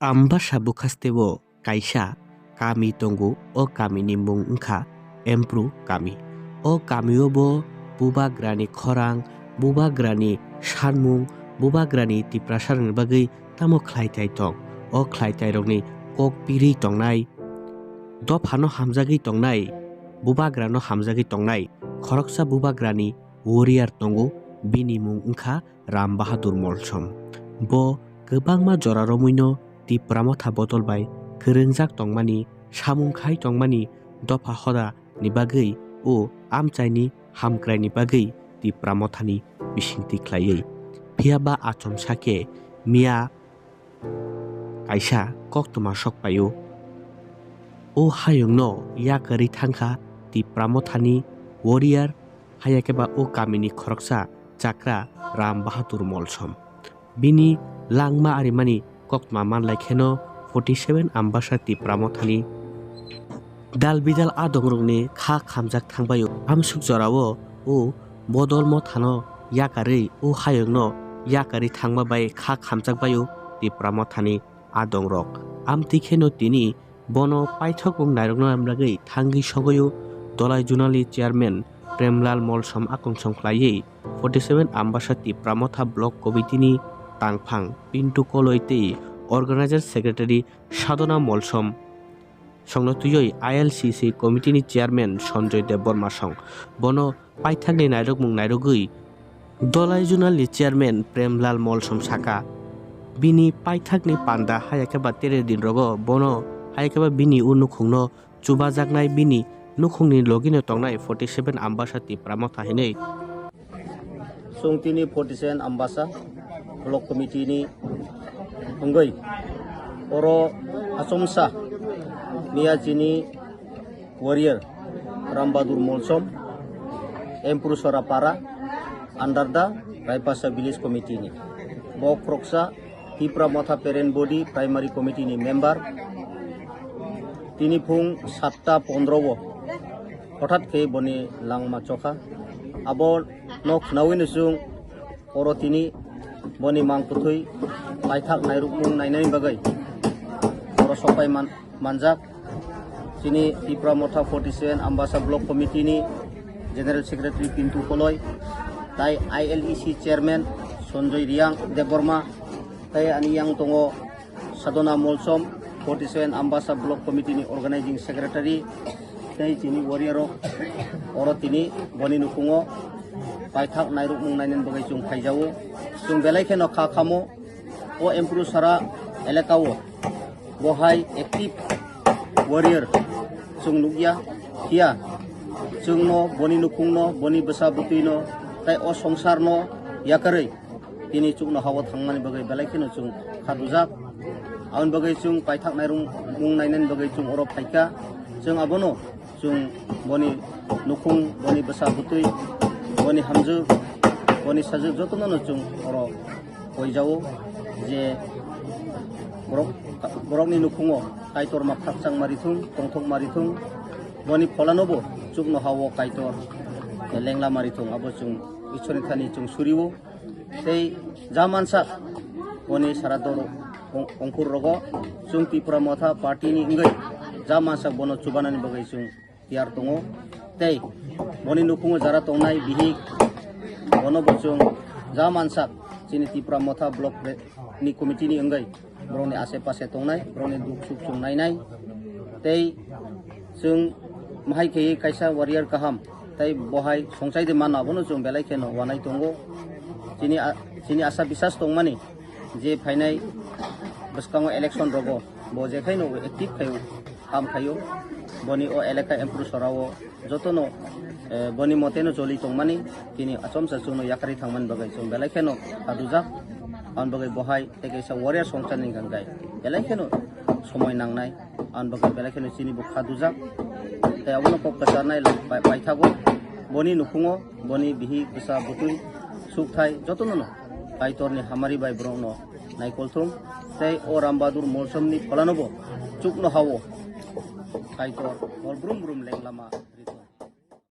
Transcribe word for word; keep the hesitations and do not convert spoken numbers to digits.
Ambasa bwkhasteo kaisa kami tongo, o kamini mung wngkha Empru kami. O kamio bo bubagrani khorang, bubagrani sanmung, bubagrani Tiprasarokni bagwi tamo khlaitai tong. O khlaitairokni kok pirwi tongnai, dophano hamjagwi tongnai, bubagrano hamjagwi tongnai khoroksa bubagrani warrior tongo, bini mung wngkha Ram Bahadur Molsom. Bo kwbangma jora romwino Tipra Motha bodol bai kwrwngjak tongmani, samung khai tongmani, dopha hoda ni bagwi o amchaini hamkraini bagwi Tipra Mothani bisingtwi khlaiwi. Phiya ba achomsa khe miya kaisa koktwma sok paio. O hayungno yakarwi thangkha Tipra Mothani warrior, haya khe ba o kamini khoroksa chakra Ram Bahadur Molsom. Bini langma arimani koktwma manlai kheno forty seven Ambasa Tipra Mothani dal bidal adongrokni kha khamjak thangbaio. Amsuk jorao o bodol mothano yakarwi o hayungno yakarwi thangma bai kha khamjakbaio Tipra Mothani adongrok. Amtwi kheno tini bono paithakmung nairokna bagwi thangwi sogwi o Dolai Zonalni chairman Premlal Molsom akongsong khlaiwi forty seven Ambasa Tipra Motha Block Committee ni tangphang Pintu Koloi tei Organizer Secretary Sadhana Molsom songno twiwi I L C C committee ni chairman Sanjoy Debbarma song. Bono paithakni nairokmung nairogwi Dolai Zonalni chairman Premlal Molsom saka, bini paithakni panda haya khe ba tere din rogo bono haya khe ba bini o nukhungno chubajaknai, bini nukhungni logino tongnai forty seven Ambasa Tipra Motha hinwi. Chwng tini forty seven Ambasa Block Committee ni wngwi oro achomsa miya chini warrior Ram Bahadur Molsom, Empurusora Para, under the Raipasa Village Committee ni. Bo khoroksa Tipra Motha Parent Body Primary Committee ni member. Tini phung satta pondro o hothat khe boni langma chokha. Abo no khnaui no chwng oro tini boni mang kwthwi paithak nairukmung nainani bagwi oro sokpai man-, manjak. Chini Tipra Motha forty seven Ambasa Block Committee ni General Secretary Pintu Koloi, tai I L E C Chairman Sanjoy Riang Debbarma, tai ani yang tongo Sadhana Molsom, forty seven Ambasa Block Committee ni Organizing Secretary, tei chini warrior rok oro tini boni nukhungo paithak nairukmung nainani bagwi chwng phaijao. Chwng belai kheno kha khamo o Empurusora elaka o bo hai active warrior chwng nukya, phiya chwngno boni nukhungno, boni bwsa bwtwino, tei o songsarno yakarwi tini chuknoha-o thangmani bagwi belai kheno chwng kha dujak. Aboni bagwi chwng paithak nairung mung nainani bagwi chwng oro phaikha. Chwng abono chwng boni nukhung, boni bwsa bwtwi, boni hamjwk, boni sajwk jotono no chwng oro koijao je borok, borokni nukhungo Kaitor ma khakchang ma rithung, tongthok ma rithung, boni pholano bo chuknoha-o Kaitor lengla ma rithung, abo chwng Ishwarni thani chwng surio. Tei ja mansak boni sara doro ong-, ongkhor rogo chwng Tipra Motha Party ni wngwi ja mansak bono chubanani bagwi chwng tiyar tongo. Tei boni nukhungo jara tongnai bihik bono bo chwng ja mansak chini Tipra Motha Block re-, ni committee ni wngwi borokni ase pase tongnai, borokni duk suk chwng nainai. Tei chwng mahai khe kaisa warrior kaham, tei bo hai songchai de mano, abono chwng belai kheno wanai tongo. Chini a-, chini asa bisas tongmani je phainai bwskango election rogo bo je khaino active khaio, ham khaio, boni o elaka Empurusora o jotono, eh, boni moteno choli tongmani, tini achomsa chwngno yakarwi thangmani bagwi chwng belai kheno kha dujak. Aboni bagwi bo hai tei kaisa warrior songcharni hwnkhe belai kheno somoi nangnai, aboni bagwi belai kheno chini bo kha dujak. Tei abono kok kwcharnai pai-, paithago, boni nukhungo, boni bihik bwsa bwtwi sukthai jotono no Kaitorni hamari bai borokno naikol thung. Tei o Ram Bahadur Molsomni pholano bo chuknoha-o Kaitor hor brum brum lenglama.